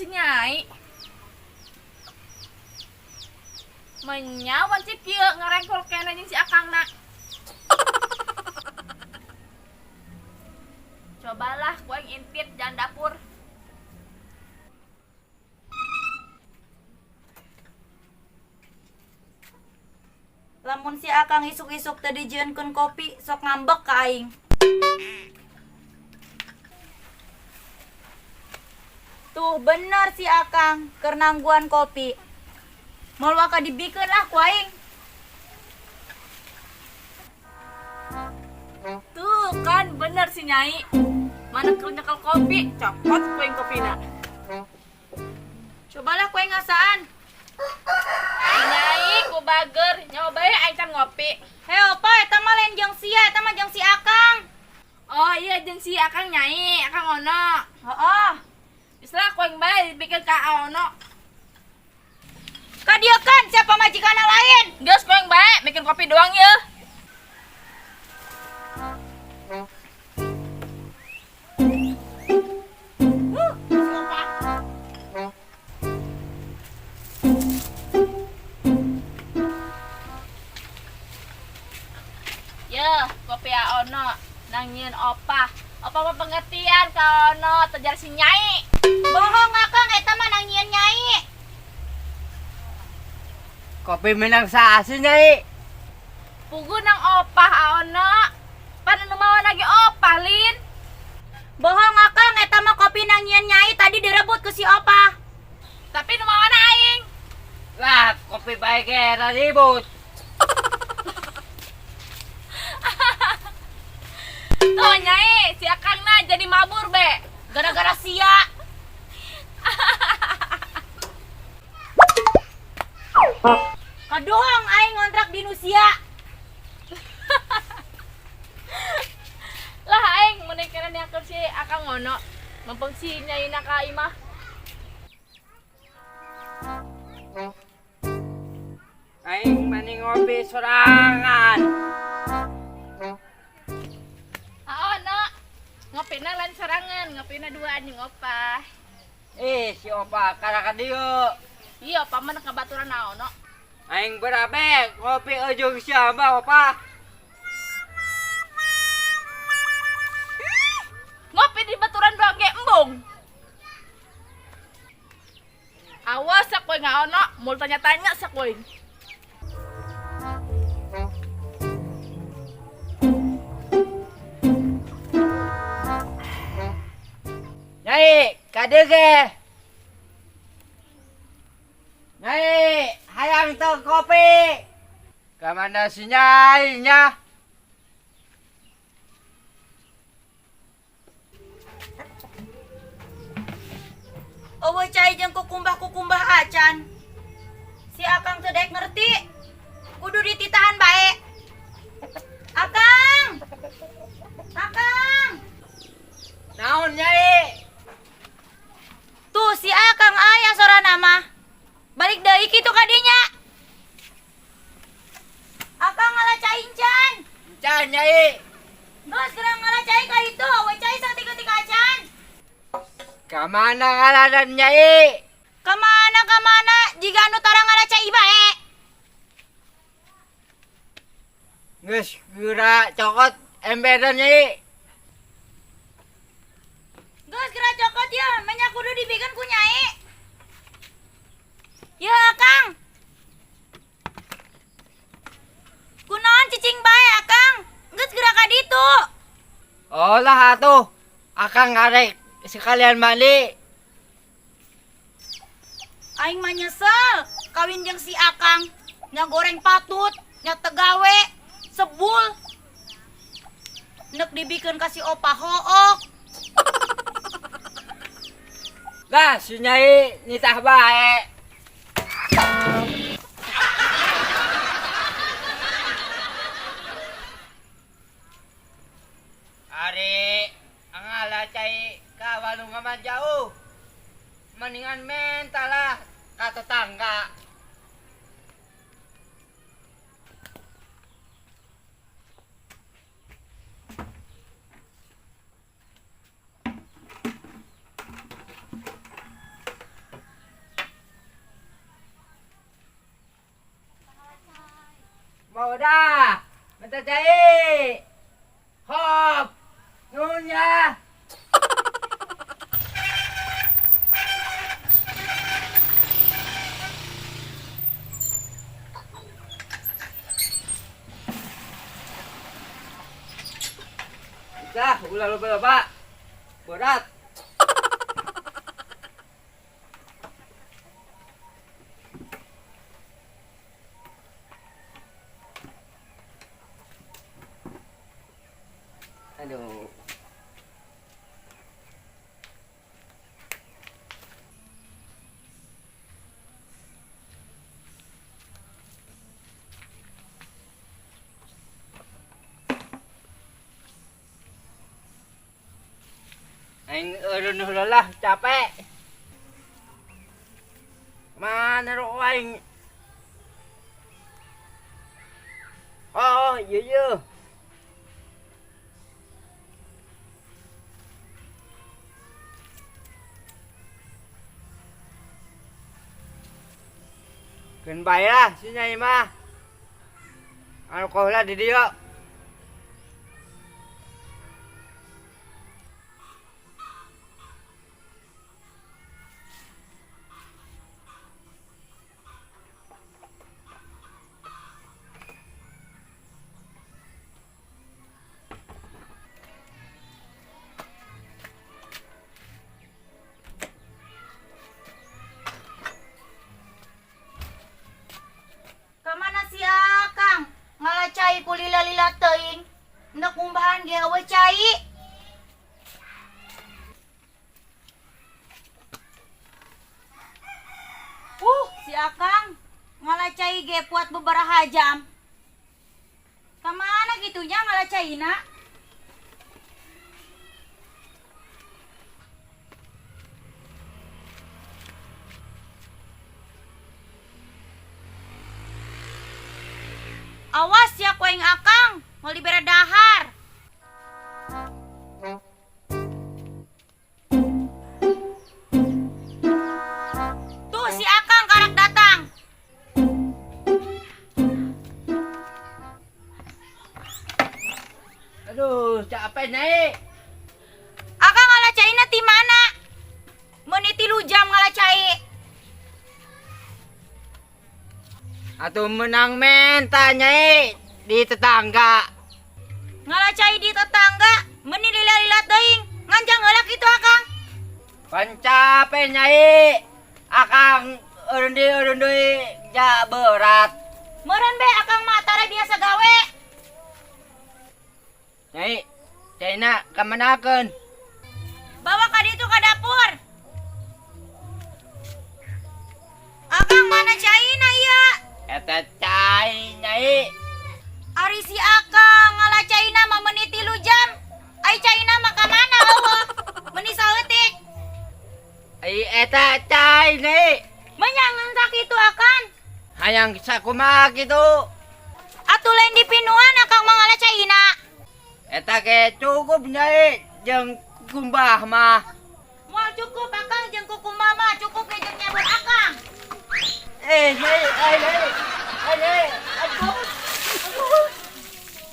Si Nyai. Menyawan cip kieu ngarengkol keneh jeung si Akangna. Cobalah ku aing intip jalan dapur. Lamun si Akang isuk-isuk teu dijieunkeun kopi, sok ngambek ka aing. Tuh bener si Akang keur nangguan kopi. Moal waka dibikeun lah ku aing. Tuh kan bener si Nyai. Mana keur nyekel kopi, copot ku aing kopina. Cobalah ku aing ngasaan. Si Nyai ku bager, nyawa bae aing can ngopi. Hei opa, eta mah lain jeung sia, eta mah jeung si Akang. Oh iya jeung si Akang Nyai, Akang Ono. Heeh. Geus lah ku aing bae dibikeun ka Ono. Ka dieu kan siapa majikanna lain. Geus ku aing bae bikin kopi doang yeuh. Si opa. Yeuh, kopi Ono nang nyieun opah. Opa mah pengertian ka Ono tejar si Nyai. Bohong Akang, eta mah nang nyieun Nyai. Kopi menang saha Nyai? Pugu nang opah Ono. Pan anu mawa lagi opah lin. Bohong Akang, eta mah kopi nang nyieun Nyai tadi direbut ku si opah. Tapi nu mawana aing. Lah, kopi bae ge ribut. Tuh Nyai, si Akangna jadi mabur be. Gara-gara sia. Kadohong aing ngontrak di Nusia. Lah aing mun kena diakeun si Akang Ono. Mumpung si Nyai na ka imah. Aing mani ngopi sorangan. Ono, ngopina lain sorangan, ngopina duaan jeung opah. Si opa karaka dieu. Iya, opa mah ka baturan Ono. Aing berabe ngopi ujung siapa opa? Ngopi di baturan doang ge embung. Awas sakoy nga Ono, mul tanya-tanya sakoy. Nyai, kadieu ge. Nyai, hayang teu kopi. Kamana si Nyai nya? Eueuh cai jeung kukumbah-kukumbah acan. Si Akang teu daek ngerti. Kudu dititahan bae. Akang. Akang. Naon Nyai? Tuh si Akang aya sorana mah. Balik deui kitu ka dinya. Akang ngala cai encan. Encan Nyai. Geus geura ngala cai ka ditu, we cai saeutik-eutik acan. Ka mana ngaladan Nyai? Ka mana ka mana jiga anu tara ngala cai bae. Geus geura cokot emberan Nyai. Geus geura cokot ya, menya kudu dibikeun ku Nyai. Ya Akang. Kunaon cicing bae Akang? Geus geura ka ditu. Oh lah atuh. Akang ngarek sekalian mandi. Aing mah nyesel kawin jeung si Akang. Nya goreng patut, nya tegawe, sebul. Nek dibikeun ka si opa hook. Lah si Nyai nitah bae. Ari angala cai ka walungan mah jauh. Mendingan menta lah ka tetangga. Udah. Minta cai. Hop. Nuhun ya. Dah, ulah loba-loba. Berat. Aduh. Aing eureun heula lah, capek. Mana rok aing? Oh, iya iya. Keun bae lah si Nyai mah. Anu lah di dieu. Kamana si Akang? Ngala cai ku lila-lila teuing. Hendak kumbahan ge eueuh cai. Si Akang ngala cai ge puat bebaraha jam. Kamana gitunya ngala caina? Awas ya ku aing Akang, mau dibere dahar. Tuh si Akang karak datang. Aduh, capek Nyai. Akang ngala caina ti mana? Meuni 3 jam ngala cai. Atuh menang menta Nyai di tetangga. Ngala cai di tetangga, meuni lila-lila teuing. Nganjang heula kitu Akang. Pan capek Nyai. Akang eureun deui eureun deui ja berat. Meureun be Akang mah tara biasa gawe. Nyai, caina kamanakeun? Bawa ka ditu ka dapur. Akang mana caina ieu? Eta cai Nyai. Ari si Akang ngala caina mah meuni 3 jam. Ai caina mah ka mana eueuh? Meuni saeutik. Ai eta cai Nyai. Menyangan sakitu Akang. Hayang sakumaha kitu. Atuh lain dipinuan Akang mah ngala caina. Eta ge cukup Nyai jeung kumbah mah. Moal cukup Akang jeung kukumbah mah, cukup ge jeung nyebut Akang. Eh, Nyai, ai Nyai. Ai Nyai.